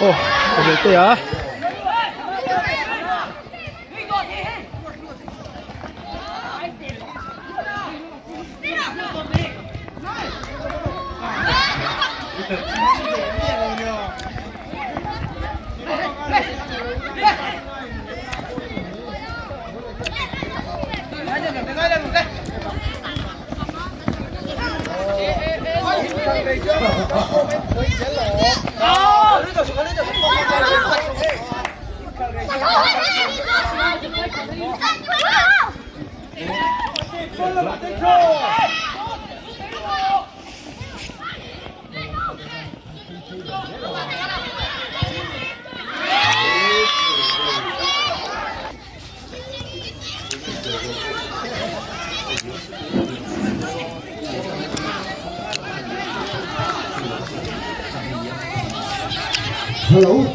Aw a ve te a. Hello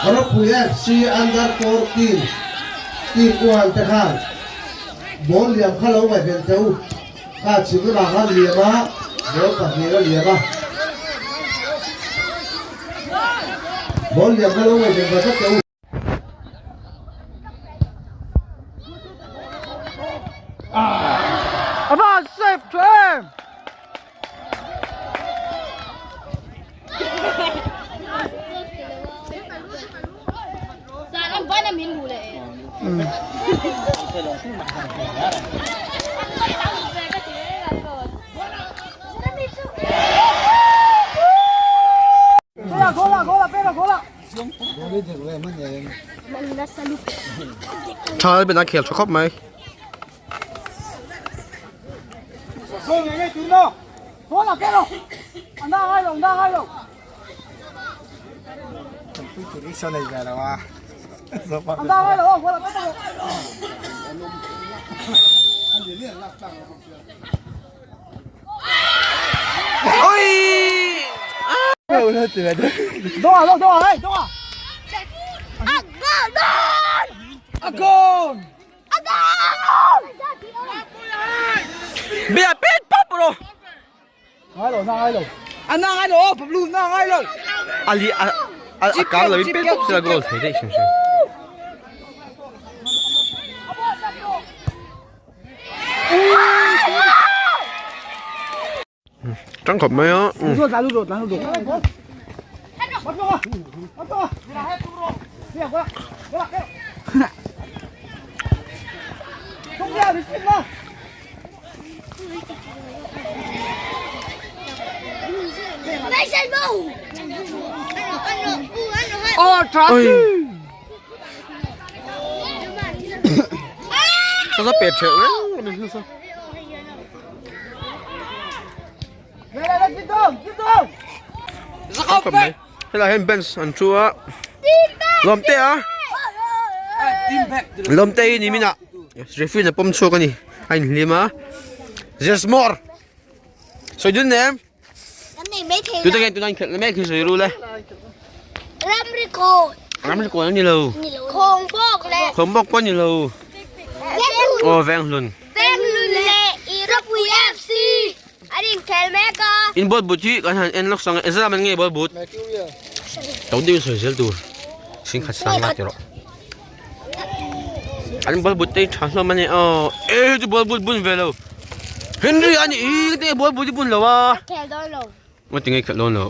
Rawpui FC under 14 team uan te khan ball liam kha lo ngaihven teh u kha chhim lamah khan liam a ball pahnih a liam a ball liam kha lo ngaihven ve tlat teh u. A van safe tha em! Tha ben a khel tha khawp mai. Bia pet pop ro. Ali a a kar lo in pet pop sila goal thei daih hrim hrim. Tang khawp mai a. Oi. Sao nó pet theuh reng a ni. Helai hian bench an thu a lawmte a lawmte hi nimin ah referee in a pawm chhuak a ni a inhlim a zesmore sawi dun nem tute nge tuna inkhelh na mek hi sawi ru le ramri kawn a ni lo khawngbawk pawh a ni lo aw venghlun. Bengaluru leh Iropui FC an inkhel mek a. In ball but hi kan han en lawk sang e, zam an nge ball but? To deuh in sawi zel tur singkhat sang la ti rawh. An ball but te hi tha hlawm a ni aw, e hei chu ball but bun ve lo. Henry a nih hi te ball but hi bun lo a. Khel dawn lo. Nga ti nge khelh dawn lo.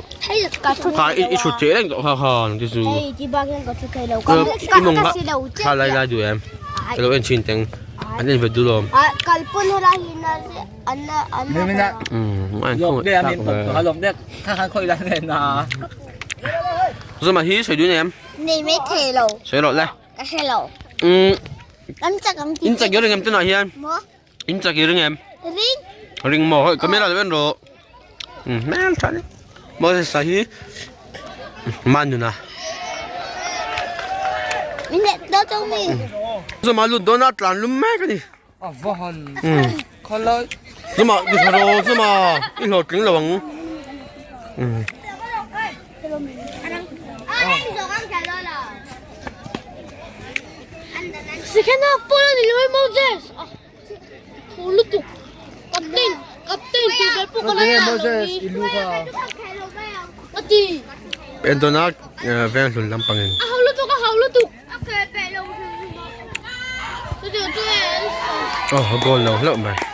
Kha i chhut thei reng tawh kha kha nang te chu. Hei ti bak hian ka thu thei lo. Ka I mawng kha thla lai lai duh em? Ka lo en thin teng. An en ve duh lawm. Kal pawn helai hi na an an Um an khaw Zuma hi sawi duh em? Nei mai thei lo. Sawi rawh le. Ka hre lo. Um Kan chak ang ti. In chak i ring em tunah hian? Maw? In chak i ring em? Ring. Ring maw? Hoi camera lo en rawh. Hmel tha ni. Moses a hi Manuna. Min leh do chong mi. Zuma lut dawn a tlan lum mek ani. A va han. Khalai. Zuma i tha rawh Zuma i hlawh tling lo ang. Second half pawh la ni lo e Moses. Thu lutuk. Captain, captain tih ber pawh ka la Moses i lu kha. A ti. En dawn a veng hlun lampangin. Aw goal lo hlauh mai.